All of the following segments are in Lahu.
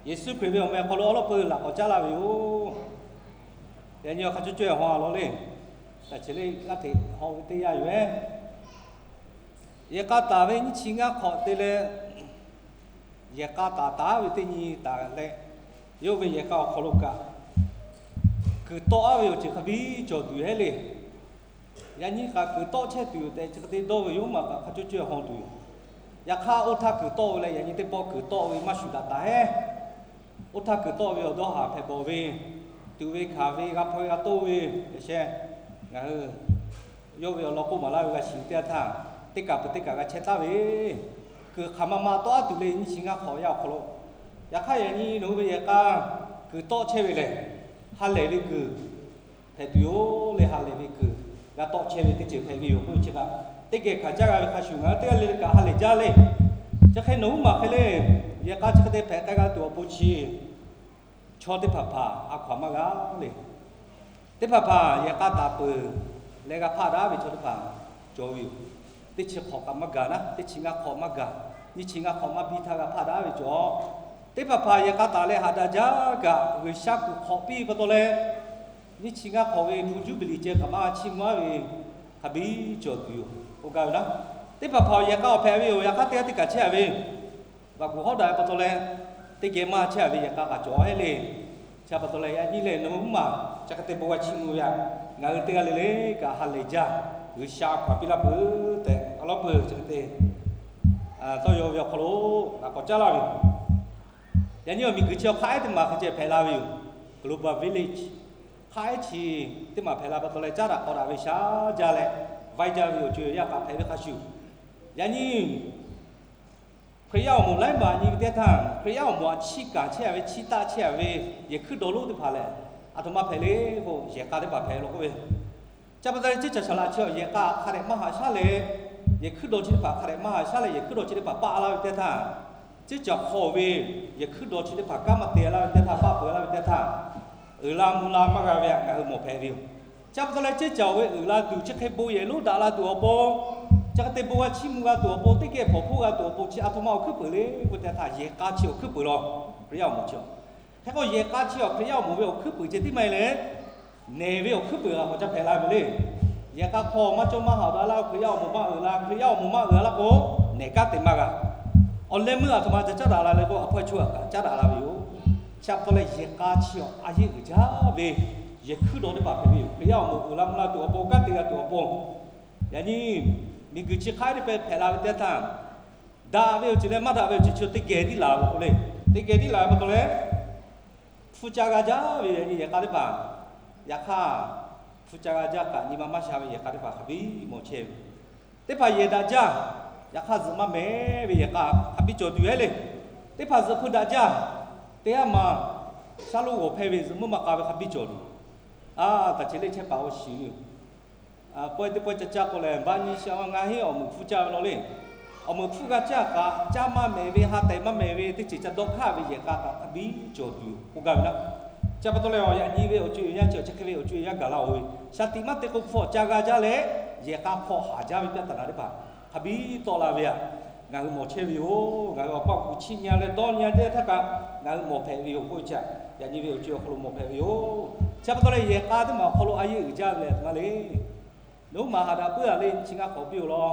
Yeˍsuˆ Hkriꞈ ve awˬ meh hk'aw lo awˉ lawˉ peuˇ laꞈ k'awꞈ caˉ laˇ ve yoˬ. Yaꞈ nyi awˬ hk'a co co-e haw a law le. Taꞈ cheˬ le g'aˇ hteꞈ haw ve teˇ yanˇ yoˬ-eˬ. Yehˬ k'a taˍ ve nyiˇ chi ngaˇ hk'awꞈ te leh, yehˬ k'a taˍ taˍ ve teˇ nyi taˍ leh, yawˇ ve yehˬ k'a awˬ hk'aw lo kaꞈ kuiˬ tawˆ-a ve awˬ ceuˬ hk'a biˇ cawˬ tuˬ yoˬ heˉ le. Yaꞈ nyi kaꞈ kuiˬ tawˆ chehˇ tuˬ yoˬ tehꞈ chi hk'e te dawˇ ve yoˬ maˬ kaꞈ hk'a co co-e haw tuˬ yoˬ. Yaꞈ hk'aˇ, oˇ htaˇ kuiˬ tawˆ ve leh yaꞈ nyi teˇ pawˆ kuiˬ tawˆ ve maˇ shuˍ daꞈ taˍ heˉ. Oˇ htaˇ kuiˬ tawˆ ve awˬ dawˇ haˍ hpehꞈ bawˬ ve, tuꞈ ve hkanˍ ve, g'a hpaw ve g'a toˇ ve, yaꞈ sheh ngaˬ hui yawˇ ve awˬ lawn k'oˆ maˍ laˇ ve g'a shiˍ teˇ yanˇ htaˇ, teˇ kaˬ peuˬ teˇ kaˬ g'a chehˇ taˍ ve, kuiˬ hk'aˬ ma ma tawˆ-a tuˬ le nyiˇ chi ngaˇ hk'awꞈ yaˇ awˬ hk'aw lo. Yaꞈ hk'aˇ, yaꞈ nyi nawˬ hui ve yehˬ k'a kuiˬ tawˆ chehˇ ve lehˬ, ha lehˬ ve kuiˬ hpehꞈ tuˬ yoˬ le. Ha lehˬ ve kuiˬ g'a tawˆ chehˇ ve teˇ ceuˬ hpehꞈ ve yoˬ k'oˆ ve chi kaꞈ, teˇ geh hkanˍ caˇ g'a ve hk'a shuˍ ngaˬ hui teˇ g'aˇ le le kaꞈ ha lehˬ jaˇ le. Chi hk'e nawˬ huiˉ maˬ hk'e le, yehˬ k'a chi hk'e te hpehꞈ k'ai g'a tuˬ awˬ pon chi, chaw teˇ hpaˍ hpaˍ a hkaw-anˬ maˇ g'a le. Teˇ hpaˍ hpaˍ yehˬ k'a taˍ peuˬ leh g'a hpaˆ daꞈ ve chaw teˇ hpaˍ cawˬ ve yoˬ. Teˇ chi hk'awꞈ kaꞈ maˇ gaˬ naˉ, teˇ chi ngaˇ hk'awꞈ maˇ gaˬ, nyiˇ chi ngaˇ hk'awꞈ maˇ biˇ htaˇ g'a hpaˆ daꞈ ve cawˬ. Teˇ hpaˍ hpaˍ yehˬ k'a taˍ leh haꞈ daꞈ jaˇ kaꞈ, G'uiˬsha kuiˬ hk'awꞈ piˇ pa taw leh, nyiˇ chi ngaˇ hk'awꞈ ve hpu juˇbiˍliˍ ceh kaꞈ maˇ chiˇ mvuh-a ve hk'a biˇ cawˬ tuˬ yoˬ k'oˆ gaˇ ve naˉ. Teˇ hpaˍ hpaˍ yehˬ k'a awˬ hpehꞈ ve yoˬ. Yaꞈ hk'aˇ, teˇ g'aˇ teˇ kaˬ chehˇ-a ve, vaˬ kuˬ hawˉ daꞈ ve pa taw leh, teˇ geh maˇ chehˇ-a ve yehˬ k'a kaꞈ cawˬ heˉ le. Chi pa taw leh yaꞈ nyi lehˬ nawˬ hui huiˉ maˬ chi hk'e te bon g'a chiˇ mvuh ve aꞈ, ngaˬ hui teˇ g'aˇ le le kaꞈ ha lehˬ jaˇ, G'uiˬsha a hkaw-anˬ piˇ laˇ peuˬ tehꞈ awˉ lawˉ peuˬ chi hk'e te tawˇ yaw ve awˬ hk'aw lo laꞈ k'awꞈ caˉ laˇ ve yoˬ. Yaꞈ nyi awˬ miˬguiˬ chi awˬ hk'aˇ ehˉ teˇ maˬ hk'e ceh hpehꞈ la ve yoˬ. Global village hk'aˇ ehˉ chi teˇ maˬ hpehꞈ la pa taw leh, caˉ daꞈ k'aw daꞈ ve shaˉ jaˇ leh, vaiˇ jaˇ ve awˬ co-e yaˇ kaꞈ hpehꞈ ve hk'a shuˍ, yaꞈ nyi Hkriꞈ yaˇ awˬ moˍ laiˉ maˬ nyi ve teˇ htaˇ, Hkriꞈ yaˇ awˬ moˍ aꞈ chiˇ kaˍ chehˇ-a ve, chiˇ taˆ chehˇ-a ve yehˬ hkuiˉ daw lonˉ teˇ hpaˍ lehˬ, aˬ htoꞈ ma hpehꞈ le k'o, yehˬ k'a teˇ hpaˍ hpehꞈ la k'oˆ ve. Chi pa taw leh, ceˇ caˬ shaˍ laꞈ chi awˬ yehˬ k'a hk'a dehꞈ maˇ haꞈ shaˉ leh, yehˬ hkuiˉ daw chi teˇ hpaˍ hk'a dehꞈ maˇ haꞈ shaˉ leh, yehˬ hkuiˉ daw chi teˇ hpaˍ paˆ laˇ ve teˇ htaˇ, ceˇ caˬ hk'aw ve yehˬ hkuiˉ daw chi teˇ hpaˍ kanˉ maˇ te laˇ ve teˇ htaˇ, paˆ peuˬ laˇ ve teˇ htaˇ, uiˍ la mvuh la maˇ g'a ve htaꞈ ngaˬ hui mawˬ hpehꞈ ve yoˬ. Chi pa taw leh, ceˇ caˬ-oˬ ve uiˍ la tuˬ, chi hk'e bon yehˬ lonˉ daꞈ la tuˬ awˬ pon, chi hk'e te bon g'a chiˇ mvuh g'a tuˬ awˬ pon, teˇ geh hpawnˬ hpoˆ g'a tuˬ awˬ pon, chi aˬ htoꞈ ma awˬ hkuiˉ peuˬ le k'oˆ ve teˇ htaˇ, yehˬ k'a chi awˬ hkuiˉ peuˬ law. Hkriꞈ yaˇ awˬ moˍ chi, hk'e k'o yehˬ k'a chi awˬ Hkriꞈ yaˇ awˬ moˍ ve awˬ hkuiˉ peuˬ ceh tiˉ maˇ heˆ leh, nehˬ ve awˬ hkuiˉ peuˬ g'a k'awꞈ ca hpehꞈ la ve le. Yehˬ k'a hk'aw maˇ cawˇ maˇ haꞈ daꞈ laˇ, Hkriꞈ yaˇ awˬ moˍ maˇ uiˍ la, Hkriꞈ yaˇ awˬ moˍ maˇ uiˍ la k'o, nehˬ kanˉ te maˇ g'a. Awˬ leh meuˇ aˬ htoꞈ ma ca caˉ daꞈ la le k'o, aˬ hpawehˇ chaw kaꞈ caˉ daꞈ la ve yoˬ. Chi pa taw leh, yehˬ k'a chi awˬ a yeˇ uiˍ jaˇ ve yehˬ hkuiˉ daw teˇ hpaˍ hpehꞈ ve yoˬ. Hkriꞈ yaˇ awˬ moˍ uiˍ la mvuh la tuˬ awˬ pon, kanˉ te g'a tuˬ awˬ pon, yaꞈ nyi miˬguiˬ chi hk'aˇ ehˉ teˇ pehˇ hpehꞈ la ve teˇ htaˇ, daꞈ ve awˬ ceuˬ leh maˇ daꞈ ve awˬ ceuˬ chi teˇ geh tiˉ laˬ ve k'o le. Teˇ geh tiˉ laˬ ve pa taw leh, hpu ca g'a jaˇ ve yaꞈ nyi yehˬ k'a teˇ hpaˍ, yaꞈ hk'aˇ, hpu ca g'a jaˇ kaꞈ nyi ma maˇ sha ve yehˬ k'a teˇ hpaˍ hk'a biˇ mawˬ chehˇ ve. Teˇ hpaˍ yehˬ daꞈ jaˇ, yaꞈ hk'aˇ zuhꞈ maˇ mehˍ ve yehˬ k'a hk'a biˇ cawˬ tuˬ yoˬ heˉ le. Teˇ hpaˍ zuhꞈ hpu daꞈ jaˇ, teˇ g'aˇ maˬ shaˉ lonˉ g'awˬ hpehˇ ve zuhꞈ meuˇ maˇ k'a ve hk'a biˇ cawˬ tuˬ. A, taꞈ cheˬ le chehˇ paˍ-oˬ shiˍ ve yoˬ. Pawehˇ teˇ pawehˇ ca caˇ k'o lehˬ, baˆ nyi sha ngaˇ heˆ awˬ meuꞈ hpfuhˇ caˇ ve law le. Awˬ meuꞈ hpfuhˇ g'a caˇ kaꞈ, caˇ maˇ mehˍ ve, ha tehˬ maˇ mehˍ ve teˇ ceuˬ ca dawˇ hk'aˇ ve yehˬ k'a kaꞈ hk'a biˇ cawˬ tuˬ yoˬ k'oˆ gaˇ ve naˆ. Chi pa taw leh, awˬ yaꞈ nyi ve awˬ co-e yaˇ chi awˬ chi hk'e ve awˬ co-e yaˇ gaˬ la-oˬ ve, shaˍ tiꞈ maˇ te k'o hpfuhˇ ca g'a jaˇ leh, yehˬ k'a hk'aw haˍ jaˇ ve ပြဿနာ teˇ hpaˍ hk'a biˇ tawˆ la ve htaꞈ ngaˬ hui mawˬ chehˇ ve yoˬ. Ngaˬ hui awˬ paˆ kuˬ chiˇ nyi leh dawˇ nyi teˇ htaˇ kaꞈ ngaˬ hui mawˬ hpehꞈ ve yoˬ k'oˆ ve chi, yaꞈ nyi ve awˬ co-e awˬ hk'aw lo mawˬ hpehꞈ ve yoˬ. Chi pa taw leh, yehˬ k'a teˇ maˬ awˬ hk'aw lo a yeˇ uiˍ jaˇ ve lehˬ, aˬ htoꞈ ma le. Nawˬ huiˉ maˬ haꞈ daꞈ puiˉ-a le, nyiˇ chi ngaˇ hk'awꞈ piˇ-oˬ law.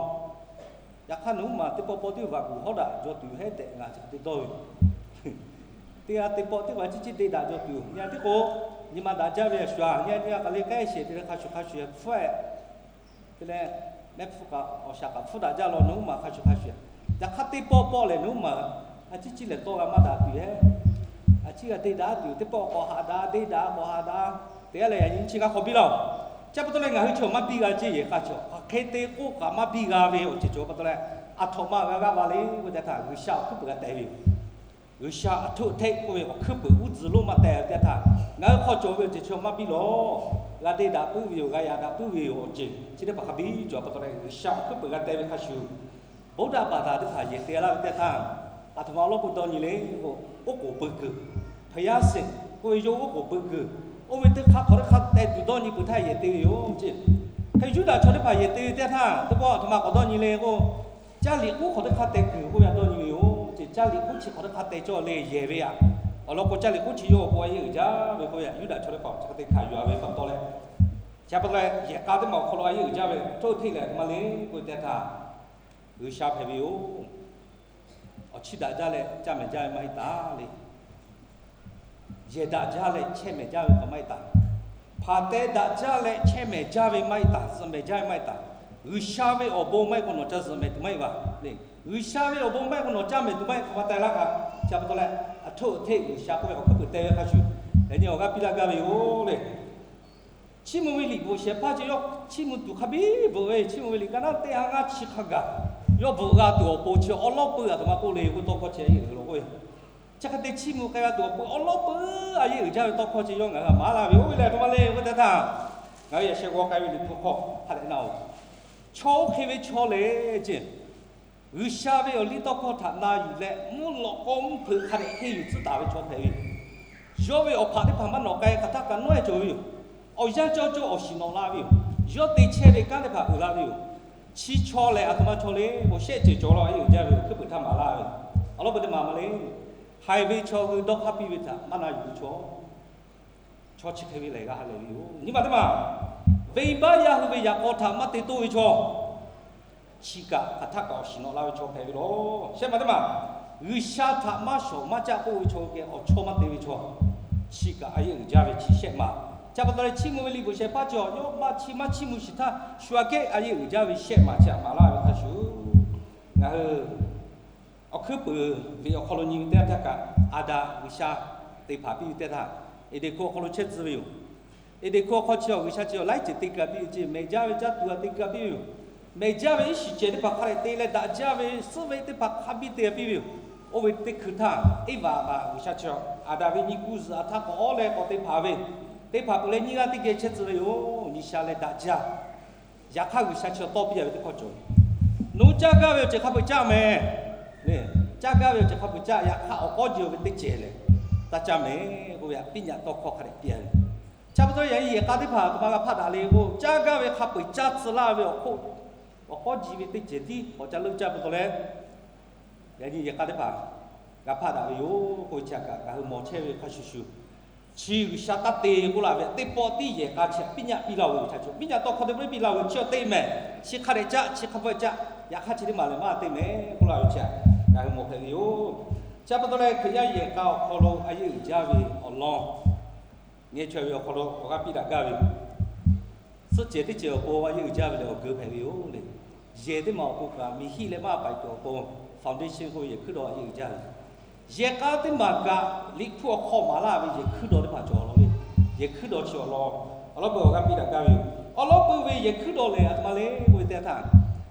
Yaꞈ hk'aˇ nawˬ huiˉ maˬ teˇ pawˆ pawˆ tiˉ vaˬ kuˬ hawˉ daꞈ jaw tuˬ heˉ tehꞈ ngaˬ chi hk'e te dawˇ ve. Teˇ g'aˇ teˇ pawˆ teˇ g'aˇ ciˉ ciˉ deˇ daꞈ jaw tuˬ yoˬ. Nyi a tiˉ k'o, nyi ma daꞈ jaˇ ve a shuˍ-a, nyi a nyi a k'aꞈ le k'ehˉ sheˍ te leh hk'a shuˍ hk'a shuˍ hpfuhˇ-eh te leh, mehˆ hpfuhˇ kaꞈ awˬ shaˍ kaꞈ hpfuhˇ daꞈ jaˇ law, nawˬ huiˉ maˬ hk'a shuˍ hk'a shuˍ. Yaꞈ hk'aˇ teˇ pawˆ pawˆ lehˬ nawˬ huiˉ maˬ a ciˉ ciˉ lehˬ tawˇ g'a maˇ daꞈ tuˬ heˉ. A ciˉ g'a deˇ daꞈ tuˬ, teˇ pawˆ k'awꞈ haꞈ daꞈ, deˇ daꞈ k'awꞈ haꞈ daꞈ, teˇ g'aˇ lehˬ yaꞈ nyi nyiˇ chi ngaˇ hk'awꞈ biˇ laˇ-oˬ. Chi pa taw leh ngaˬ hui chaw maˇ biˇ g'a ceˇ, yehˬ k'a chaw hk'aˬ hk'e te k'oˆ kaꞈ maˇ biˇ g'a ve awˬ ceuˬ cawˬ pa taw leh, aˬ htoꞈ ma g'a g'aˇ va le k'oˆ ve teˇ htaˇ, G'uiˬsha awˬ hkuiˉ peuˬ g'a teh ve yoˬ. G'uiˬsha aˬ htoꞈ hteˆ k'oˆ ve awˬ hkuiˉ peuˬ uˉ tcuh lonˉ maˇ teh ve teˇ htaˇ, ngaˬ hui hk'aw cawˬ ve awˬ ceuˬ chaw maˇ biˇ lawˬ. G'a deˇ daꞈ puiˉ ve yoˬ, g'a yaꞈ daꞈ puiˉ ve yoˬ awˬ ceuˬ chi teˇ hpaˍ hk'a biˇ cawˬ pa taw leh, G'uiˬsha awˬ hkuiˉ peuˬ g'a teh ve hk'a shuˍ, Buddha baˬ taˍ teˇ hpaˍ yehˬ te laˇ ve teˇ htaˇ, aˬ htoꞈ ma awˬ lawn k'o dawˇ nyi le k'o, oˉ k'oˍ pui kuiˬ, พญาเศรษฐ k'oˆ ve yawˇ oˉ k'oˍ pui kuiˬ, oˇ ve teˇ hk'aˇ hk'awꞈ teˇ hk'aˇ teh tuˬ dawˇ nyi peuˬ htaˇ yehˬ te ve yoˬ ceˇ. Hk'e Yuˇdaꞈ chaw teˇ hpaˍ yehˬ te ve teˇ htaˇ, teˇ pawˆ aˬ htoꞈ ma k'awꞈ dawˇ nyi le k'o, caˇ liꞈ k'oˉ hk'awꞈ teˇ hk'aˇ teh kuiˬ k'oˆ ve htaꞈ dawˇ nyi ve yoˬ ceˇ. Caˇ liꞈ k'oˉ chi hk'awꞈ teˇ hk'aˇ teh cawˇ le yehˬ ve aꞈ. Awˬ lawn k'o, caˇ liꞈ k'oˆ chi yawˇ awˬ pon a yeˇ uiˍ jaˇ ve k'oˆ ve, Yuˇdaꞈ chaw teˇ hpaˍ chi hk'e te hkanˍ yuˬ-a ve pa taw leh, chi pa taw leh yehˬ k'a teˇ maˬ awˬ hk'aw lo a yeˇ uiˍ jaˇ ve, htoˆ hteˆ lehˬ a htoꞈ ma le k'oˆ ve teˇ htaˇ, G'uiˬsha hpehꞈ ve yoˬ. Awˬ chiˇ daꞈ jaˇ leh caˇ mehˍ jaˇ ve maˇ heˆ taˍ le. Yehˬ daꞈ jaˇ leh chehˇ mehˍ jaˇ ve hk'aˬ maˇ heˆ taˍ. Hpaˍ teh daꞈ jaˇ leh chehˇ mehˍ jaˇ ve maˇ heˆ taˍ, zuhꞈ mehˍ jaˇ ve maˇ heˆ taˍ. G'uiˬsha ve awˬ bon maˇ heˆ k'o nawˬ ca zuhꞈ mehˍ tuˬ maˇ heˆ vaˬ le. G'uiˬsha ve awˬ bon maˇ heˆ k'o nawˬ caˇ mehˍ tuˬ maˇ heˆ hk'aˬ ma teh laˇ kaꞈ, chi pa taw leh a htoˆ hteˆ G'uiˬsha k'oˆ ve awˬ hkuiˉ puiˍ teh ve hk'a shuˍ, yaꞈ nyi awˬ g'aˇ piˇ laˇ gaˇ ve yoˬ le. Chiˇ mvuh ve liꞈ bvuhꞈ shehˍ hpaˇ ceh yawˇ chiˇ mvuh tuˬ hk'a biˇ bvuhꞈ ve, chiˇ mvuh ve liꞈ ka naˉ teˇ ha ngaˇ chi hk'a gaˬ yawˇ bvuhꞈ g'a tuˬ awˬ pon chi awˉ lawˉ peuˬ a htoꞈ ma k'oˆ le k'o, tawˇ hkawˇ chi a yeˇ uiˍ lo k'oˆ ve, chi hk'e te chiˇ mvuh k'ai g'a tuˬ awˬ pon awˉ lawˉ peuˬ a yeˇ uiˍ jaˇ ve tawˇ hkawˇ chi yawˇ ngaˬ hui maˍ laˇ ve yoˬ. Oˇ ve lehˬ a htoꞈ ma le k'oˆ ve teˇ htaˇ, ngaˬ hui yaꞈ sheh g'aw k'ai ve Liꞈ hpu hk'aw hk'a dehꞈ na-oˬ, chaw oˇ hk'e ve chaw lehˬ ceh, G'uiˬsha ve awˬ liˇ tawˇ hkawˇ htaꞈ na yuˬ leh mvuhˇ lawꞈ k'aw mvuhˇ hpeuꞈ hk'a dehꞈ henˇ yuˬ tcuhˉ taˍ ve chaw hpehꞈ ve yoˬ. Yawˇ ve awˬ hpaꞈ teˇ hpaˍ maˇ nawꞈ k'ai hk'aˬ htaˇ kaꞈ nawˉ-e cawˬ ve yoˬ. Awˬ yanˇ cawˇ cawˇ awˬ shiˍ nawꞈ la ve yoˬ. Yawˇ te chehˇ ve kanˉ teˇ hpaˍ uiˍ la ve yoˬ. Chi chaw lehˬ a htoꞈ ma chaw le k'o, shehˆ ceuˬ cawˬ law a yeˇ uiˍ jaˇ ve awˬ hkuiˉ puiˍ htaˇ maˍ laˇ ve, awˬ lawn peu teˇ maˬ ma le. Haiˬ ve chaw hui dawˇ hk'aˇ piˇ ve htaꞈ maˇ na yuˬ ve chaw, chaw chi hk'e ve lehˬ g'a ha lehˬ ve yoˬ. Nyi ma teˇ maˬ, venˇbaˆ yaˇ hui ve yaꞈ k'aw htaꞈ maˇ te toˇ ve chaw, chi kaꞈ hk'aˬ htaˇ kaꞈ awˬ shiˍ nawꞈ la ve chaw hpehꞈ ve yoˬ. Shehˆ ma teˇ maˬ, G'uiˬsha htaꞈ maˇ shawˍ maˇ caˆ k'oˆ ve chaw geh awˬ chawˇ maˇ te ve chaw, chi kaꞈ a yeˇ uiˍ jaˇ ve chi shehˆ ma. Chi pa taw leh chiˇ mvuh ve liꞈ bvuhꞈ shehˍ hpaˇ ceh awˬ yawˇ maˇ chiˇ maˇ chiˇ mvuh shiˍ htaˇ shu aꞈ kehˉ a yeˇ uiˍ jaˇ ve shehˆ ma chi htaꞈ maˍ laˇ ve hk'a shuˍ, ngaˬ hui awˬ hkuiˉ puiˍ ve awˬ hk'aw lo nyi ve teˇ yanˇ htaˇ kaꞈ, Aˍdanˍ G'uiˬsha te hpanˍ piˇ ve teˇ htaˇ, Eˍdenˍ hkuˇ awˬ hk'aw lo chehˇ tcuh ve yoˬ. Eˍdenˍ hkuˇ awˬ hk'aw chi awˬ G'uiˬsha chi awˬ laiˉ ceuˬ te ka piˇ ve ceh, mehˬ jaˇ ve caˇ tuˬ a te ka piˇ ve yoˬ. Mehˬ jaˇ ve iˉ shiˍ cehˬ teˇ hpaˍ hk'a dehꞈ te leh daꞈ jaˇ ve suhˉ ve teˇ hpaˍ hk'a biˇ te piˇ ve yoˬ. Oˇ ve teˇ hkui htaˇ, Eˇvaꞈ htaꞈ G'uiˬsha chi Aˍdanˍ ve nyi ku zuhꞈ a htaˇ k'awꞈ awˉ leh k'awꞈ te hpanˍ ve, te hpanˍ peuˬ leh nyiˇ g'aˇ teˇ geh chehˇ tcuh ve yoˬ. Nyi sha leh daꞈ jaˇ. Yaꞈ hk'aˇ G'uiˬsha chi awˬ tawˇ piˇ a ve teˇ hkawˇ cawˬ ve, nawˬ hui caˇ gaˇ ve awˬ ceuˬ hk'a peu-eˬ caˇ mehˍ. Caˇ gaˇ ve awˬ ceuˬ hk'a peu-eˬ caˇ, yaꞈ hk'aˇ awˬ k'awˉ ji ve teˇ cehˬ lehˬ, taˇ caˇ mehˍ k'oˆ ve a piˇ nyaꞈ tawˇ hkawˇ hk'a dehꞈ piˇ a ve. Chi pa taw yaꞈ nyi yehˬ k'a teˇ hpaˍ a htoꞈ ma g'a hpaˆ daꞈ le k'o, caˇ gaˇ ve hk'a peu-eˬ caˇ tcuh laˇ ve awˬ hk'oˆ, awˬ k'awˉ ji ve teˇ cehˬ tiˉ k'awꞈ ca leuˆ caˇ pa taw leh, yaꞈ nyi yehˬ k'a teˇ hpaˍ g'a hpaˆ daꞈ ve yoˬ k'oˆ ve chi kaꞈ ngaˬ hui mawˬ chehˇ ve hk'a shuˍ shuˍ, chi G'uiˬsha taˇ te k'oˆ la ve teˇ pawˆ tiˉ yehˬ k'a chi htaꞈ piˇ nyaꞈ piˇ laˇ-oˬ ve htaꞈ cawˬ, piˇ nyaꞈ tawˇ hkawˇ te piˇ laˇ-oˬ ve chi awˬ te mehˍ. Chi hk'a dehꞈ caˇ, chi hk'a peu-eˬ caˇ, yaꞈ hk'aˇ chi teˇ maˬ lehˬ maˇ te mehˍ k'oˆ la ve chi htaꞈ ngaˬ hui mawˬ hpehꞈ ve yoˬ. Chi pa taw leh Hkriꞈ yaˇ yehˬ k'a awˬ hk'aw lo a yeˇ uiˍ jaˇ ve awˬ lawn, ngeh chaweh ve awˬ hk'aw lo awˬ g'aˇ piˇ daꞈ gaˇ ve, suhˆ cehˬ teˇ cehˬ awˬ pon a yeˇ uiˍ jaˇ ve lehˬ awˬ geu hpehꞈ ve yoˬ le. Yehˬ teˇ maˬ awˬ pon kaꞈ miˬ hiˆ leh maˇ paiˍ tuˬ awˬ pon foundation k'oˆ ve yehˬ hkuiˉ dawˇ a yeˇ uiˍ jaˇ ve. Yehˬ k'a teˇ maˬ kaꞈ Liꞈ hpu awˬ hk'aw maˍ laˇ ve yehˬ hkuiˉ dawˇ teˇ hpaˍ cawˬ law ve, yehˬ hkuiˉ dawˇ chi awˬ lawn, awˬ lawn peu awˬ g'aˇ piˇ daꞈ gaˇ ve yoˬ. Awˬ lawn peu ve yehˬ hkuiˉ dawˇ lehˬ a htoꞈ ma le k'oˆ ve teˇ htaˇ,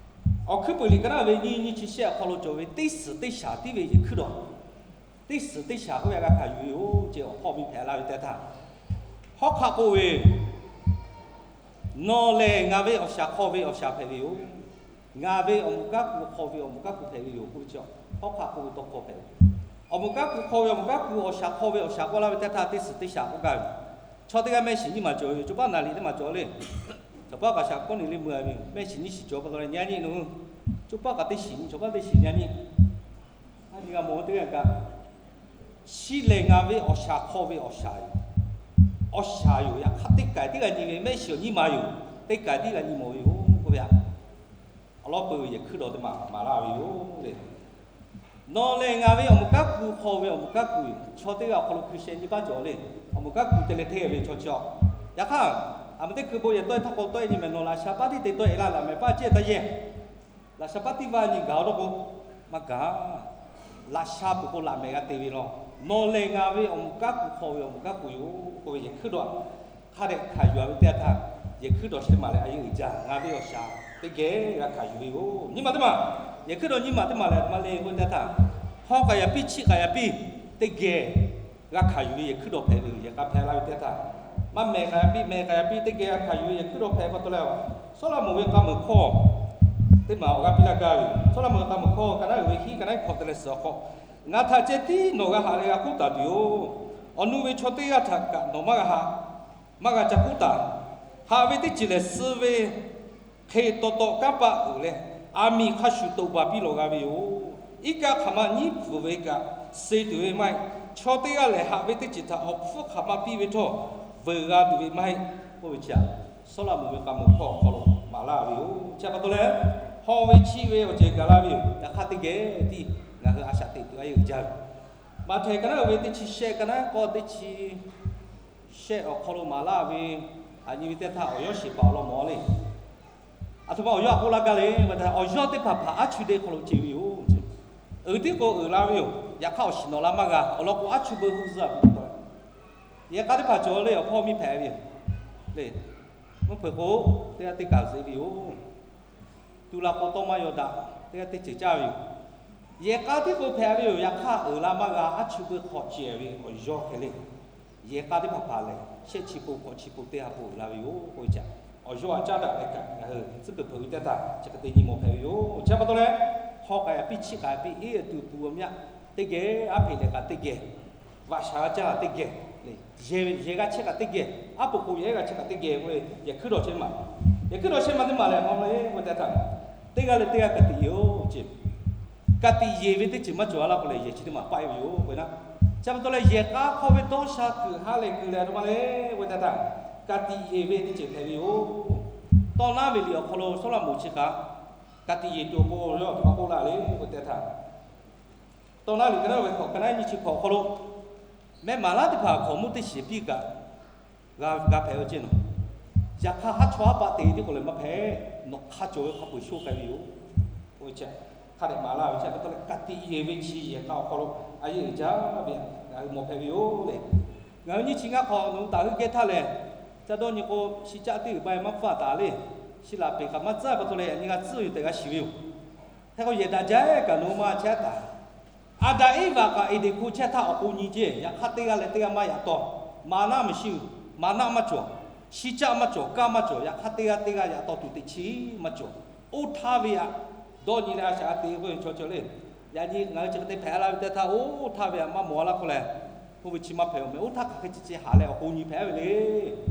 Awˬ hkuiˉ puiˍ liꞈ ka naˉ ve nyiˇ nyiˇ chi shehˆ awˬ hk'aw lo cawˬ ve teˇ suhˍ teˇ shaˍ tiˉ ve yehˬ hkuiˉ dawˇ, teˇ suhˍ teˇ shaˍ k'oˆ ve g'a hkanˍ yuˬ ve yoˬ. Ceh awˬ hpawˇ miˇ hpehꞈ la ve teˇ htaˇ, hawˉ hk'aˆ k'oˆ ve, nawˬ lehˬ ngaˬ ve awˬ shaˍ hk'aw ve awˬ shaˍ hpehꞈ ve yoˬ. Ngaˬ ve awˬ moˍ kanˉ ku hk'aw ve awˬ moˍ kanˉ ku hpehꞈ ve yoˬ k'oˆ ve chi, hawˉ hk'aˆ k'oˆ ve tawˇ hkawˇ hpehꞈ ve. Awˬ moˍ kanˉ ku hk'aw ve awˬ moˍ kanˉ ku, awˬ shaˍ hk'aw ve awˬ shaˍ k'oˆ laˇ ve teˇ htaˇ teˇ suhˍ teˇ shaˍ k'oˆ gaˇ ve. Chaw teˇ g'aˇ mehˆ shiˍ nyiˇ maˬ cawˬ ve yoˬ. Caˇ paˉ naˍ liꞈ teˇ maˬ cawˬ le. Caˇ paˉ kaꞈ shaˍ k'awˇ nyi le meuˇ a ve yoˬ. Mehˆ shiˍ nyiˇ shiˍ cawˬ pa taw leh nyi a nyi nu, caˇ paˉ kaꞈ teˇ shiˍ nyi, caˇ paˉ teˇ shiˍ nyi a nyi. A nyi g'a mawˬ teˇ g'aˇ kaꞈ, chi lehˬ ngaˬ ve awˬ shaˍ hk'aw ve awˬ shaˍ yoˬ. Awˬ shaˍ yoˬ. Yaꞈ hk'aˇ teˇ kaiˬ teˇ g'aˇ nyi ve mehˆ shiˍ awˬ nyiˇ maˬ yoˬ. Teˇ kaiˬ teˇ g'aˇ nyi mawˬ ve yoˬ k'oˆ ve, awˬ lawn peu ve yehˬ hkuiˉ dawˇ teˇ maˬ maˍ laˇ ve yoˬ le. Nawˬ lehˬ ngaˬ ve awˬ moˍ kanˉ ku hk'aw ve awˬ moˍ kanˉ ku yoˬ. Chaw teˇ g'aˇ awˬ hk'aw lo hkui sheh nyiˇ paˉ cawˬ le. Awˬ moˍ kanˉ ku te leh hteˇ ve chaw chi a. Yaꞈ hk'aˇ, a ma teˇ hkui bon yehˬ tawˆ-e htaˇ k'o tawˆ-e nyi mehˍ, nawˬ laꞈ sha paˉ tiˉ te tawˆ-e laˇ, laꞈ mehˍ paˉ cehˇ taˇ yehˇ. Laꞈ sha paˉ tiˉ vaˇ nyi gaˬ-oˬ dawˇ k'o, maˇ gaˬ. Laꞈ sha peuˬ k'o laꞈ mehˍ g'a te ve law. Nawˬ lehˬ ngaˬ ve awˬ moˍ kanˉ ku hk'aw ve awˬ moˍ kanˉ ku yoˬ k'oˆ ve yehˬ hkuiˉ dawˇ hk'a dehꞈ hkanˍ yuˬ-a ve teˇ yanˇ htaˇ, yehˬ hkuiˉ dawˇ chi teˇ maˬ lehˬ a yeˇ uiˍ jaˇ. Ngaˬ ve awˬ shaˍ teˇ geh g'a hkanˍ yuˬ ve yoˬ. Nyiˇ maˬ teˇ maˬ, yehˬ hkuiˉ dawˇ nyiˇ maˬ teˇ maˬ lehˬ a htoꞈ ma le k'oˆ ve teˇ yanˇ htaˇ, hawˉ k'ai yaꞈ piˇ chiˆ k'ai yaꞈ piˇ teˇ geh g'a hkanˍ yuˬ ve yehˬ hkuiˉ dawˇ hpehꞈ ve yoˬ. Yehˬ k'a hpehꞈ la ve teˇ yanˇ htaˇ, maˇ mehˍ k'ai yaꞈ piˇ mehˍ k'ai yaꞈ piˇ teˇ geh g'a hkanˍ yuˬ ve yehˬ hkuiˉ dawˇ hpehꞈ pa taw leh, Sawˉlaꞈmonˍ ve k'a muiˬ hkawˇ teˇ maˬ awˬ g'aˇ piˇ laˇ gaˇ ve yoˬ. Sawˉlaꞈmonˍ ve k'a muiˬ hkawˇ ka naˉ uiˍ ve hiˉ ka naˉ hkawꞈ te leh suhˍ awˬ hk'aw, ngaˬ htaꞈ ceh tiˉ nawˬ g'a haꞈ leh g'a k'uˉ taˍ tuˬ yoˬ. Awˬ nu ve chaw teˇ g'aˇ htaꞈ kaꞈ nawˬ maˇ g'a haꞈ, maˇ g'a ca k'uˉ taˍ. Haꞈ ve teˇ ceuˬ lehˬ suh ve hk'e taw taw kanˇ paˆ uiˍ leh, aˬ miˍ hk'a shuˍ toꞈ baˬ piˇ lawˬ g'a ve yoˬ. Iˉ kaˆ hk'aˬ ma nyiˉ pfuhˍ ve kaꞈ suh tuˬ ve maˇ heˆ. Chaw teˇ g'aˇ lehˬ, haꞈ ve teˇ ceuˬ htaꞈ awˬ hpfuhˇ hk'aˬ ma piˇ ve htawˇ, veuꞈ g'a tuˬ ve maˇ heˆ k'oˆ ve chi aꞈ, Sawˉlaꞈmonˍ ve k'a muiˬ hpawˇ awˬ hk'aw lo maˍ laˇ ve yoˬ. Chi pa taw leh, haw ve chiˆ ve awˬ ceuˬ gaˬ laˇ ve yoˬ. Yaꞈ hk'aˇ, teˇ geh tiˉ ngaˬ hui a shaꞈ teꞈ tuˬ a yeˇ uiˍ jaˇ ve. Maꞈhtehˍ ka naˉ uiˍ ve teˇ chi shehˆ, ka naˉ k'awˇ teˇ chi shehˆ awˬ hk'aw lo maˍ laˇ ve, a nyi ve teˇ htaˇ awˬ yawˇ sheˍ paˍ awˬ lawn mawˬ le. Aˬ htoꞈ ma awˬ yawˇ a k'oˆ laˇ gaˇ le tehꞈ, awˬ yawˇ teˇ hpaˍ hpaˍ aˉ chuˇ deˇ hk'aw lo ce ve yoˬ. Uiˍ tiˉ k'o uiˍ la ve yoˬ. Yaꞈ hk'aˇ, awˬ shiˍ nawꞈ la maˇ g'a. Awˬ lawn k'o, aˉ chuˇ beu hu zuhˇ a ve pa taw, yehˬ k'a teˇ hpaˍ cawˬ le, awˬ hpawˇ miˇ hpehꞈ ve yoˬ le. Mvuhˇ hpeuꞈ k'o, teˇ g'aˇ teˇ kaˬ zeꞈ ve yoˬ. Tu la k'o, tawˇ maˇ yaw daꞈ, teˇ g'aˇ teˇ ceuˬ caˇ ve yoˬ. Yehˬ k'a tiˉ k'o hpehꞈ ve yoˬ. Yaꞈ hk'aˇ, uiˍ la maˇ g'a, aˉ chuˇ beu hk'aw ce ve awˬ yawˇ hk'e le. Yehˬ k'a teˇ hpaˍ hpaˍ lehˬ, shehˆ chi po hkawꞈ chi po teˇ ha po uiˍ la ve yoˬ k'oˆ ve chi, awˬ yawˇ a caˉ daꞈ leh kaꞈ ngaˬ hui tcuhˉ kuiˬ hpeuꞈ ve teˇ htaˇ, chi hk'e te nyi mawˬ hpehꞈ ve yoˬ. Chi pa taw leh, hk'aw k'ai a piˇ, chiˆ k'ai a piˇ, iˉ tuˬ puˍ a myaˆ teˇ geh, aˉ hpeꞈ lehˬ kaꞈ teˇ geh, vaꞈ shaˍ g'a caˇ teˇ geh, yehˬ g'a chehˇ kaꞈ teˇ geh, aˉ poꞈ k'o yehˬ g'a chehˇ kaꞈ teˇ geh k'oˆ ve, yehˬ hkuiˉ dawˬ chehˇ maˬ, yehˬ hkuiˉ dawˬ chehˇ maˬ teˇ maˬ lehˬ, a le k'oˆ ve teˇ htaˇ, teˇ g'aˇ leh teˇ g'aˇ ka tiꞈ yeˬ-oˬ ce. Ka tiꞈ yeˬ ve teˇ ceuˬ maˇ cawˬ a laˇ k'o leh, yehˬ chi teˇ maˬ paˆ-e ve yoˬ k'o na. Chi pa taw leh, yehˬ k'a hk'aw ve dawˇ sha kuiˬ ha lehˬ kuiˬ lehˬ, a htoꞈ ma le k'oˆ ve teˇ htaˇ, ka tiꞈ yeˬ ve teˇ ceuˬ hpehꞈ ve yoˬ. Tawˇ naˉ ve liꞈ awˬ hk'aw lo Sawˉlaꞈmonˍ chi hk'a, ka tiꞈ yeˬ tuˬ awˬ pon yawˇ a htoꞈ ma k'oˆ laˇ le k'oˆ ve teˇ htaˇ, tawˇ naˉ liꞈ ka naˉ ve hkawꞈ, ka naˉ nyiˇ chi hkawꞈ awˬ hk'aw lo, mehˆ maˍ laˉ teˇ hpaˍ hkaoˍmonˇ teˇ shiˍ piˇ kaꞈ, g'a hpehꞈ ve ceˇ nawˬ. Yaꞈ hk'aˇ, haˉ chawˇ haˉ paˆ te ve teˇ k'o lehˬ maˇ hpehꞈ. Nawˬ hk'a cawˬ ve hk'a peu-eˬ shoˆ k'ai ve yoˬ. Oˇ ve chi hk'a dehꞈ maˍ laˇ ve chi pa taw leh, ka tiꞈ yeˬ ve chi yehˬ k'a awˬ hk'aw lo a yeˇ uiˍ jaˇ ve ngaˬ hui mawˬ hpehꞈ ve yoˬ le. Ngaˬ hui nyiˇ chi ngaˇ hk'awꞈ nawˬ hui taˍ hui geh htaˇ lehˬ, ca dawˇ nyi k'o, shi caˆ teˇ g'uiˬ ba maˇ pfuhˇ taˍ le. Shi laꞈ peˍ kaꞈ maˇ tcuhˉ pa taw leh, yaꞈ nyi g'a tcuhˉ yoˬ tehꞈ g'a shiˍ ve yoˬ. Hk'e k'o, yehˬ daꞈ jaˇ kaꞈ nawˬ hui maˇ chehˇ taˍ. Aˍdanˍ Eˇvaꞈ kaꞈ Eˍdenˍ hko chehˇ htaˇ awˬ k'o nyi ceˇ. Yaꞈ hk'aˇ, teˇ g'aˇ leh teˇ g'aˇ maˇ yaꞈ taw. Maˍnaˆ maˍ shiˍ, maˍnaˆ maˇ cawˬ. Shi caˆ maˇ cawˬ, kaˇ maˇ cawˬ. Yaꞈ hk'aˇ, teˇ g'aˇ teˇ g'aˇ yaꞈ taw tuˬ teꞈ chiˉ maˇ cawˬ. Oˇ htaˇ ve aꞈ dawˇ nyi leh a shaꞈ g'a te k'oˆ ve chaw cawˬ le. Yaꞈ nyi ngaˬ hui chi hk'e te hpehꞈ la ve teˇ htaˇ, oˇ htaˇ ve aꞈ maˇ mawˬ a laˇ k'oˆ leh, oˇ ve chi maˇ hpehꞈ-oˬ meh. Oˇ htaˇ hk'aˬ hk'e chi chi haˍ leh awˬ k'o nyi hpehꞈ ve le.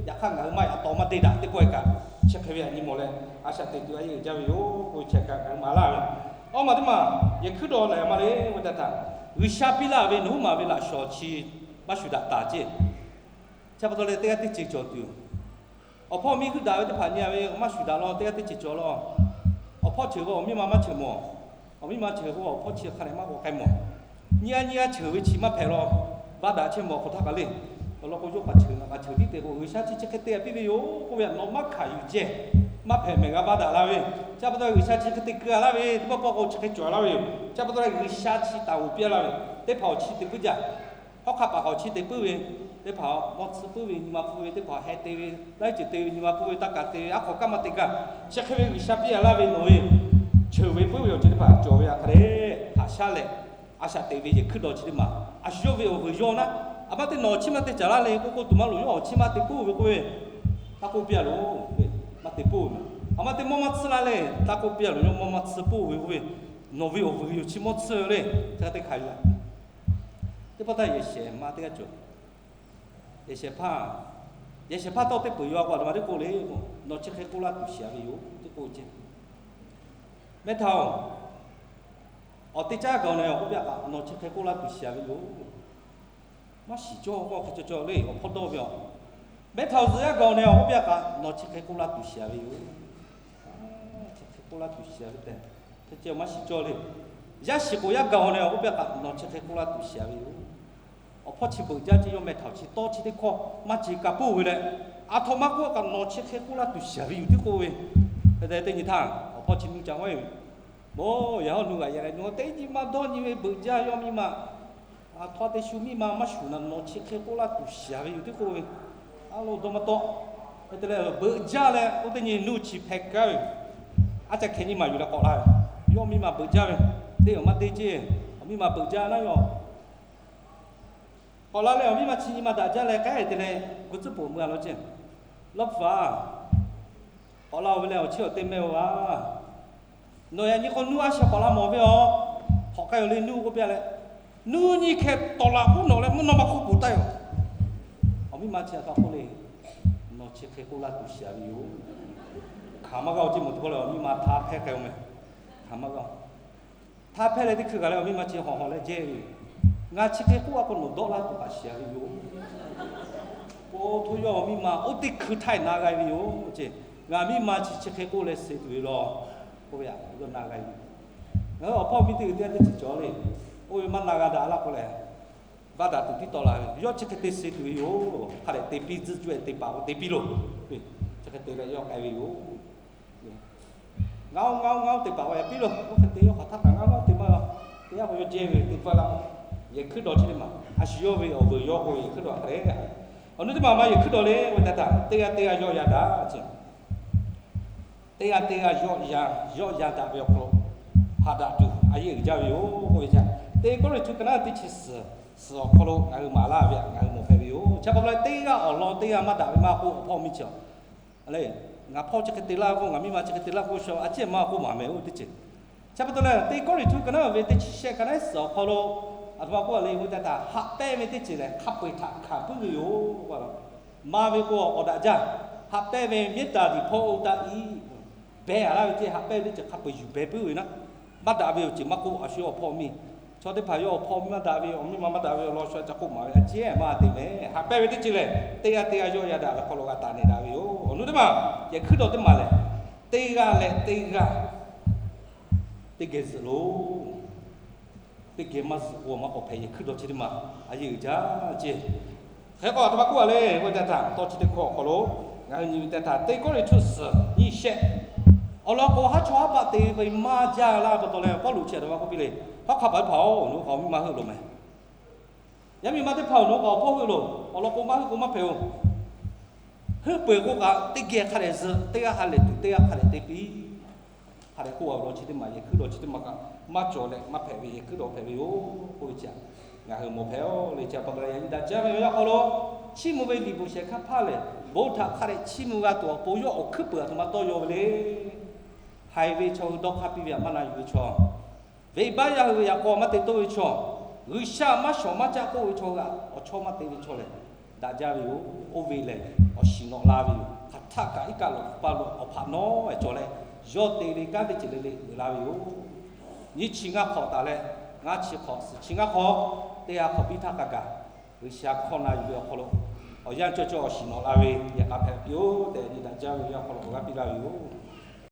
Yaꞈ hk'aˇ, ngaˬ hui maˇ yaꞈ taw maˇ te daꞈ teˇ pawˆ-e kaꞈ, chi hk'e ve aꞈ nyi mawˬ leh a shaꞈ teꞈ tuˬ a yeˇ uiˍ jaˇ ve yoˬ k'oˆ ve chi kaꞈ ngaˬ hui maˍ laˇ ve. Awˇ maˬ teˇ maˬ yehˬ hkuiˉ dawˬ lehˬ ma le k'oˆ ve teˇ htaˇ, G'uiˬsha piˇ laˇ ve nawˬ huiˉ maˬ ve laꞈ shawnˍ chi maˇ shuˍ daꞈ taˍ ceˇ. Chi pa taw leh, teˇ g'aˇ teˇ ceuˬ cawˬ tuˬ, awˬ hpawˇ miˇ hkuiˇ daꞈ ve teˇ hpaˍ nyi a ve maˇ shuˍ daꞈ law, teˇ g'aˇ teˇ ceuˬ cawˬ law. Awˬ hpawˇ cheuˬ k'o, awˬ miˇ ma maˇ cheuˬ mawˬ. Awˬ miˇ ma cheuˬ k'o, awˬ hpawˇ chi hk'a leh maˇ k'awꞈ k'ai mawˬ. Nyi a nyi a cheuˬ ve chi maˇ hpehꞈ law. Vaˇ daꞈ chehˇ mawˬ hk'awꞈ htaˇ kaꞈ le. Awˬ lawn k'o, yawˇ kaꞈ cheuˬ, ngaˬ kaꞈ cheuˬ tiˉ te k'o, G'uiˬsha chi chi hk'e te piˇ ve yoˬ k'oˆ ve, nawˬ maˇ hkanˍ yuˬ ceh. Maˇ hpehꞈ mehˬ g'a vaˇ daꞈ la ve. Chi pa taw, G'uiˬsha chi hk'e te keu a laˇ ve, teˇ pawˆ pawˆ k'o chi hk'e cawˬ a laˇ ve yoˬ. Chi pa taw leh, G'uiˬsha chi taˍ g'oˍ piˇ a laˇ ve, teˇ hpaˍ awˬ chi te puiˉ jaˇ. Hawˉ hk'aˆ paˍ k'awꞈ chi te puiˉ ve, teˇ hpaˍ mawˇ tsuhˇ puiˉ ve nyi ma hpfuhˇ ve, teˇ hpaˍ heh te ve, laiˉ ceuˬ te ve nyi ma hpfuhˇ ve, taˇ kaꞈ te ve, a hk'awꞈ kaˇ maˇ te gaˇ. Chi hk'e ve G'uiˬsha piˇ a laˇ ve nawˬ ve, cheuˬ ve puiˉ ve awˬ ceuˬ teˇ hpaˍ cawˬ ve aꞈ hk'a dehꞈ haꞈ shaˉ leh, a shaꞈ teꞈ ve yehˬ hkuiˉ dawˬ chi teˇ maˬ a shu yawˇ ve awˬ vuiˬ yawˇ naˉ, a maˇ teˇ nawˬ chi maˇ te caˍ laˇ le k'oˆ k'o, tuˬ maˇ loˍ yawˇ awˬ chi maˇ te puiˉ ve k'oˆ ve, taˇ k'oˆ piˇ a loˬ. Maˇ te puiˉ ve, a maˇ te mawˇ maˇ tsuhˇ laˇ le, taˇ k'oˆ piˇ a loˬ, yawˇ mawˇ maˇ tsuhˇ puiˉ ve k'oˆ ve, nawˬ ve awˬ vuiˬ yoˬ chi mawˇ tsuhˇ le. Chi hk'e te hkanˍ yuˬ a. Teˇ pawˆ htaˇ yehˬ shehˍ ma teˇ g'aˇ cawˬ. Yehˬ shehˍ hpaˇ, yehˬ shehˍ hpaˇ tawˇ teˇ peuˬ yaw a k'o, a htoꞈ ma teˇ k'oˆ le k'o, nawˬ chi hk'e k'oˆ laˇ tuˬ shiˍ a ve yoˬ teˇ k'oˆ ceˇ. Mehˇ htaˇ-oˬ, awˬ teˇ caˉ gaˬ-oˬ neh awˬ k'oˆ piˇ a kaꞈ, nawˬ chi hk'e k'oˆ laˇ tuˬ shiˍ a ve yoˬ. Maˇ shiˍ cawˇ k'oˆ hk'e cawˇ cawˇ le, awˬ hpawˇ dawˇ ve a. Mehˇ htaˇ-oˬ, zuhꞈ yaˇ gaˬ-oˬ neh awˬ k'oˆ piˇ a kaꞈ, nawˬ chi hk'e k'oˆ laˇ tuˬ shiˍ a ve yoˬ. Chi hk'e k'oˆ laˇ tuˬ shiˍ a ve tehꞈ, hk'e ceh maˇ shiˍ cawˇ le. Yaˇ shiˍ k'o yaˇ gaˬ-oˬ neh awˬ k'oˆ piˇ a kaꞈ, nawˬ chi hk'e k'oˆ laˇ tuˬ shiˍ a ve yoˬ. Awˬ hpawˇ chi beuꞈ jaˇ ceˇ, yawˇ meh htaꞈ chi tawˇ chi teˇ hkawˇ maˇ ce ka poˆ ve leh, a htoꞈ ma k'oˆ a kaꞈ nawˬ chi hk'e k'oˆ laˇ tuˬ shiˍ a ve yoˬ teˇ k'oˆ ve. Hk'e te teˇ nyi htaˇ, awˬ hpawˇ chi nuˇ ca haw-e ve, mawˬ yaꞈ hawˉ nuˇ g'aꞈ yaꞈ leh, nawˬ teˇ nyi ma dawˇ nyi ve beuꞈ jaˇ yawˇ miˇ ma, a htoꞈ ma te shu miˇ ma maˇ shuˍ naˍ, nawˬ chi hk'e k'oˆ laˇ tuˬ shiˍ a ve yoˬ teˇ k'oˆ ve. A lo dawˇ maˇ tawˆ. Hk'e te leh, beuꞈ jaˇ leh oˇ teˇ nyi nuˇ chi hpeh kaˇ ve, a ca hkeh nyi ma yuˬ leh k'awꞈ la ve, yawˇ miˇ ma beuꞈ jaˇ ve, teˇ awˬ maˇ te ceˇ, awˬ miˇ ma beuꞈ jaˇ naˉ yoˬ. K'awꞈ la leh awˬ miˇ ma chi nyi ma daꞈ jaˇ leh k'ai te leh, gu tcuhˉ poˬ mui a law ceˇ. Lawˇ hpu-aˬ, k'awꞈ la-oˬ ve leh awˬ chehˇ awˬ te meh-oˬ a. Nawˬ yaꞈ nyi k'o nuˇ a shaꞈ k'awꞈ la mawˬ ve a. Hk'awꞈ k'ai-oˬ le nuˇ k'oˆ piˇ a leh, nuˇ nyi hkeh tawˍ laꞈ k'oˆ nawˬ leh mvuhˇ naw ma hk'oˆ poˬ taˆ-e-oˬ. Awˬ miˇ ma chi a htoꞈ k'oˆ le, nawˬ chi hk'e k'oˆ laˇ tuˬ shiˍ a ve yoˬ. Hk'aˬ maˇ g'a-oˬ ceˇ, mawˬ teˇ hkawˇ leh awˬ miˇ ma htaˇ hpehˇ k'ai-oˬ meh. Hk'aˬ maˇ g'a-oˬ. Htaˇ hpehˇ leh teˇ hkui kaꞈ leh awˬ miˇ ma chi hawˬ hawˬ leh jehˇ ve yoˬ. Ngaˬ chi hk'e k'oˆ a k'o nawˬ dawˆ laˇ tuˬ kaꞈ shiˍ a ve yoˬ. K'o hto yawˇ miˇ ma oˇ teˇ hkui htaˇ na g'a ve yoˬ ce. Ngaˬ miˇ ma chi chi hk'e k'oˆ leh suh tuˬ ve law k'oˆ ve, yawˇ na g'a ve. Ngaˬ hui awˬ hpawˇ miˇ teˇ g'uiˬ teˇ g'aˇ teˇ ceuˬ cawˬ le. Oˇ ve maˇ na g'a daꞈ laˇ k'o lehˬ, vaˇ daꞈ tuˬ tiˉ tawˆ la ve, yawˇ chi hk'e te suh tuˬ ve yoˬ. Hk'a dehꞈ te piˇ, tzuhˇ cuˇ e te paˍ k'o te piˇ loˬ. Chi hk'e te leh yawˇ k'ai ve yoˬ. Ngaˬ oˇ ngaˬ oˇ ngaˬ oˇ te paˍ k'o yaꞈ piˇ loˬ. Oˇ hk'e te yawˇ hk'aˬ htaˇ kaꞈ ngaˬ oˇ te maˇ la. Teˇ g'aˇ k'o yawˇ jehˇ ve te paˇ la. Yehˬ hkuiˉ dawˬ chi teˇ maˬ a shu yawˇ ve awˬ vuiˬ yawˇ k'o yehˬ hkuiˉ dawˬ hk'a dehꞈ. Awˬ nu teˇ maˬ ma yehˬ hkuiˉ dawˬ le k'oˆ ve teˇ htaˇ, teˇ g'aˇ teˇ g'aˇ yawˆ yan daꞈ ce. Teˇ g'aˇ teˇ g'aˇ yawˆ yan, yawˆ yan daꞈ ve awˬ hk'aw lo haꞈ daꞈ tuˬ a yehˬ uiˍ jaˇ ve yoˬ k'oˆ ve chi. Teˇ Kawˇrenˍhtuˆ ka naˉ teˇ chi suhˍ, suhˍ awˬ hk'aw lo ngaˬ hui maˍ laˇ ve htaꞈ ngaˬ hui mawˬ hpehꞈ ve yoˬ. Chi pa taw leh teˇ g'aˇ awˬ lawn teˇ g'aˇ maˇ daꞈ ve maˇ k'oˆ, awˬ hpawˇ miˇ chi a le, ngaˬ hpawˇ chi hk'e te laˇ k'o, ngaˬ miˇ ma chi hk'e te laˇ k'o, a ciˉ maˇ k'oˆ maˍ mehˍ oˇ teˇ ceuˬ. Chi pa taw leh teˇ Kawˇrenˍhtuˆ ka naˉ ve teˇ chi shehˆ ka naˉ suhˍ awˬ hk'aw lo a htoꞈ ma k'oˆ a le k'oˆ ve teˇ htaˇ, haꞈ pehnˇ ve teˇ ceuˬ lehˬ hk'a peu-eˬ htaꞈ hkanˍ puiˉ ve yoˬ. Maˇ ve k'o awˬ daꞈ jaˇ. Haꞈ pehnˇ ve မေတ္တာသည် ဖုန်းအုပ်တတ်၏. Beh a laˇ ve ceˇ, haꞈ pehnˇ ve teˇ ceuˬ hk'a peu-eˬ yuˬ beh puiˉ ve naˉ. Maˇ daꞈ ve awˬ ceuˬ maˇ k'oˆ, a shu awˬ hpawˇ miˇ, chaw teˇ hpaˍ yawˇ awˬ hpawˇ miˇ maˇ daꞈ ve, awˬ miˇ ma maˇ daꞈ ve awˬ lawn shu a ca k'oˆ maˍ ve, a ciˉ maˇ te mehˍ. Haꞈ pehnˇ ve teˇ ceuˬ lehˬ, teˇ g'aˇ teˇ g'aˇ yawˆ yan daꞈ ve hk'aw lo g'a taˍ nehˬ daꞈ ve yoˬ. Awˬ nu teˇ maˬ, yehˬ hkuiˉ dawˬ teˇ maˬ lehˬ, teˇ g'aˇ leh teˇ g'aˇ teˇ geh zuhꞈ loˬ. Teˇ geh maˇ zuhꞈ k'o maˇ k'awꞈ hpehꞈ, yehˬ hkuiˉ dawˬ chi teˇ maˬ a yehˬ uiˍ jaˇ ceˇ. Hk'e k'o a htoꞈ ma k'oˆ a le k'oˆ ve teˇ htaˇ, tawˇ chi teˇ hkawˇ awˬ hk'aw lo ngaˬ hui nyi ve teˇ htaˇ, teˇ Kawˇrenˍhtuˆ suhˍ nyiˇ shehˆ awˬ lawn k'o, haˉ chaw haˉ paˆ te ve maˇ jaˇ laˇ pa taw leh, Pawˇluꞈ chi a htoꞈ ma k'oˆ piˇ le. Hawˉ hk'aˇ paˍ teˇ hpaˍ-oˬ, nawˬ hui k'awꞈ miˇ maˇ heuˆ loˬ mehˍ. Yaˇ miˇ ma teˇ hpaˍ-oˬ, nawˬ hui k'awꞈ hpawˇ heuˆ loˬ. Awˬ lawn k'o maˇ heuˆ k'o maˇ hpehꞈ-oˬ. Heuˆ peuˬ k'o kaꞈ teˇ geh hk'a dehꞈ zuhꞈ, teˇ g'aˇ ha lehˬ tuˬ teˇ g'aˇ hk'a dehꞈ te piˇ. Hk'a dehꞈ k'oˆ a ve law chi teˇ maˬ, yehˬ hkuiˉ dawˬ chi teˇ maˬ kaꞈ maˇ cawˬ leh maˇ hpehꞈ ve yehˬ hkuiˉ dawˬ hpehꞈ ve yoˬ k'oˆ ve chi a, ngaˬ hui mawˬ hpehꞈ-oˬ le. Chi a pa taw leh yaꞈ nyi daꞈ jaˇ ve awˬ yanˇ hk'aw lo, chiˇ mvuh ve liꞈ bvuhꞈ shehˍ hk'aˇ hpaˇ lehˬ, bon htaꞈ hk'a dehꞈ chiˇ mvuh g'a tuˬ awˬ pon yawˇ awˬ hkuiˉ peuˬ a htoꞈ ma tawˇ yaw ve le. Haiˬ ve chaw hui dawˇ hk'aˇ piˇ ve htaꞈ maˇ na yuˬ ve chaw, venˇbaˆ yaˇ hui ve yaꞈ k'aw maˇ te toˇ ve chaw, G'uiˬsha maˇ shawˍ maˇ caˆ k'oˆ ve chaw hui htaꞈ awˬ chawˇ maˇ te ve chaw lehˬ, daꞈ jaˇ ve yoˬ. Oˇ ve lehˬ, awˬ shiˍ nawꞈ la ve yoˬ. Hk'aˬ htaˆ kaꞈ iˉ kaˆ lawˬ pa lawˬ awˬ hpaꞈ nawˉ e cawˬ leh, yawˇ te ve kanˉ teˇ ceuˬ le le uiˍ la ve yoˬ. Nyiˇ chi ngaˇ hk'awꞈ taˍ leh, ngaˇ chi hk'awꞈ, suhˍ chi ngaˇ hk'awꞈ, teˇ g'aˇ hk'awꞈ piˇ htaˇ k'a kaꞈ, G'uiˬsha hkawˇ na yuˬ ve awˬ hk'aw lo awˬ yanˇ cawˇ cawˇ awˬ shiˍ nawꞈ la ve yehˬ k'a hpehꞈ piˇ-oˬ tehꞈ, nyi daꞈ jaˇ ve awˬ yanˇ hk'aw lo awˬ g'aˇ piˇ laˇ ve yoˬ.